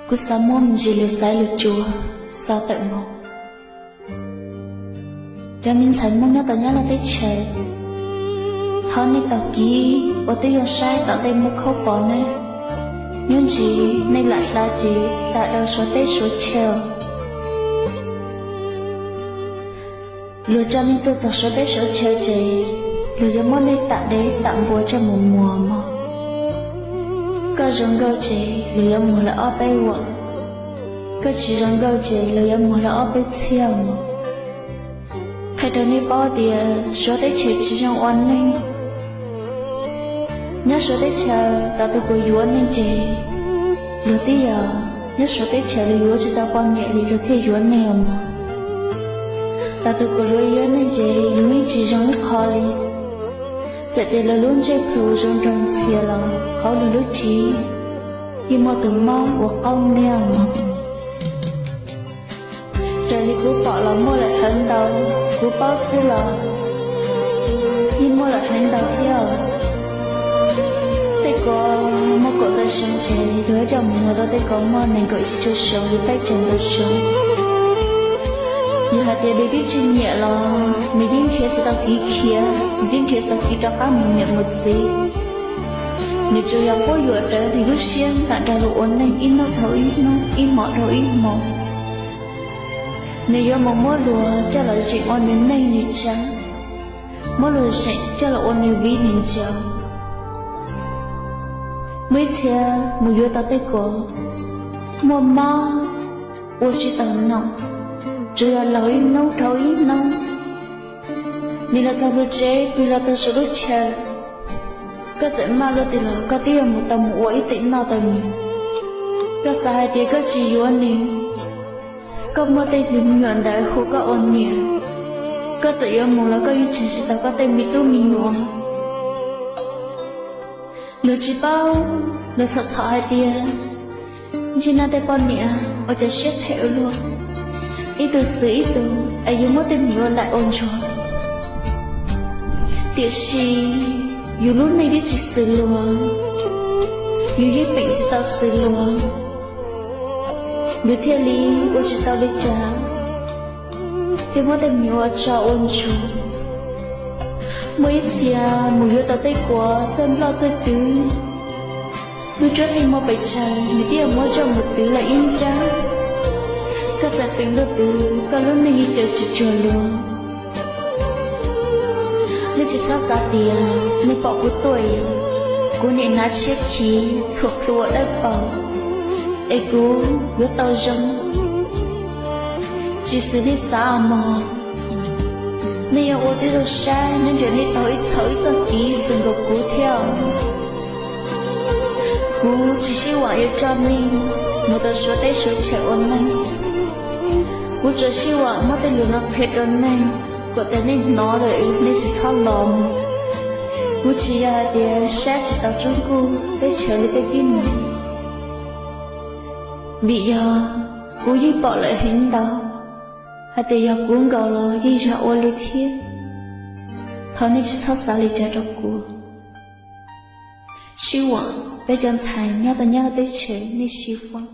Kuv xav muab me ntsis lus xaiv lus tsuas xa tawm mus. Cov me ntxhais Hmoob nyob tom Nyab Laj teb chaws, thov nej taug kev uas twb yog saib tom ntej muaj khaub pos ne. Nyob ntsis nej lam hla ces hla rau Suav teb Suav chaw. Luag tso nej tuaj txog Suav teb Suav chaw ces luag yuav muab nej tam dev tam npua coj mus muag mog. Koj zoo nkauj ces luag yuav muag lawm ob peb vuam, koj tsis zoo nkauj ces luag yuav muag lawm ob peb txhiab mog. Qhia rau nej paub tias Suav teb chaws tsis zoo ua neeg. Nyob Suav teb chaws, tos tus kuv yuav neeg ces luag twb yog nyob Suav teb chaws luag yuav tsis tau poj niam li luag thiaj yuav neeg os mog. Tos tus kuv yuav neeg ces luag yeej tsis zoo ib qho li. Txawm tias luag lub ntsej plhu zoo nraug ntxhias los hauv luag lub tsev yeej muaj tus mob uas qaub niab mog. Raws li kuv pom los muaj lawm heev ntau, kuv paub xwb los yeej muaj lawm heev ntau thiab. Tej ko muaj kaum tawm xyoo ces luag coj mus muag rau tej ko muaj nees nkaum tsib caug xyoo li peb caug ntau xyoo. Yog hais tias nws twb tsis nyiam los nws yeej nrhiav tsis tau kev khiav, nws yeej nrhiav tsis tau kev rov qab mus niam mus txiv. Nws tsuas yog quab yuam rawv nws lub siab nram nrog luag ua neej ib hnub dhau ib hnub, ib hmo dhau ib hmo. Nws yuav mus muab luag coj los zeem ua nws neej nws tsav, muab luag zeem coj los ua nws viv nws ncaus. Muaj ib txhia mus yuav tau tej ko muaj mob ua tsis tau nom, tsuas yog laug ib hnub dhau ib hnub. Nws los txog ntug tsev, pw los tag saum lub chaw, koj txawm maj luaj twg los koj twb yuav mus tau mus ua ib teem noj tau nws. Koj xav hais tias koj tsis yuav nws, koj muaj tej tus me nyuam ntawd hu koj ua niam, koj txawm yuav mus los koj yeej tseg tsis tau koj tej me tub me nyuam. Luag tsis paub, luag txhom txhom hais tias ntsej nab tej poj niam ua cov siab phem ua luaj, ib tug xwm ib tug es yuav muab tej me nyuam ua laim ua ntsuag. Tiam sis yus lub neej twb tsis xws luag, yus yeej peem tsis tau xws luag, yus thiaj li ua tsis tau li cas, thiaj muab tej me nyuam ua tsov ua ntsuag. Muaj ib txhia mus yuav tau tej ko txawj nploj txawj twv, lub cuab yeej muaj pes tsawg nws twb yuav muab coj mus twv lawm ib nrab. Koj txawm peem luaj twg koj lub neej yeej caum tsis cuag luag. Nej tsis txhob xav tias nej pom kuv tuaj, kuv niaj hnav tshiab khiv txhuam plhu ua dawb paug es kuv yuav tau zoo. Tsis xws nej xav os mog. Nej yuav ua tib zoo saib nyob ntias nej taug ib txhau ib txoj kev xws nkaus kuv thiab. Kuv tsis sib vam yuav coj nej mus rau Suav teb Suav chaw ua neej. Kuv tsuas sib vam muab tej lus no qhia rau nej, kom tias nej hnov lawm nej tsis txhob los. Kuv tsis yog hais tias saib tsis taus Tsoob Kuj teb chaws li tej tib neeg, vim yog kuv yeej pom lawm heev ntau, hais tias yog kuv nkaus los yeej yog ua li thiab. Thov nej tsis txhob xav li cas rau kuv. Sib vam, peb cov ntxhais nyob tau Nyab Laj teb chaws nej sib vam.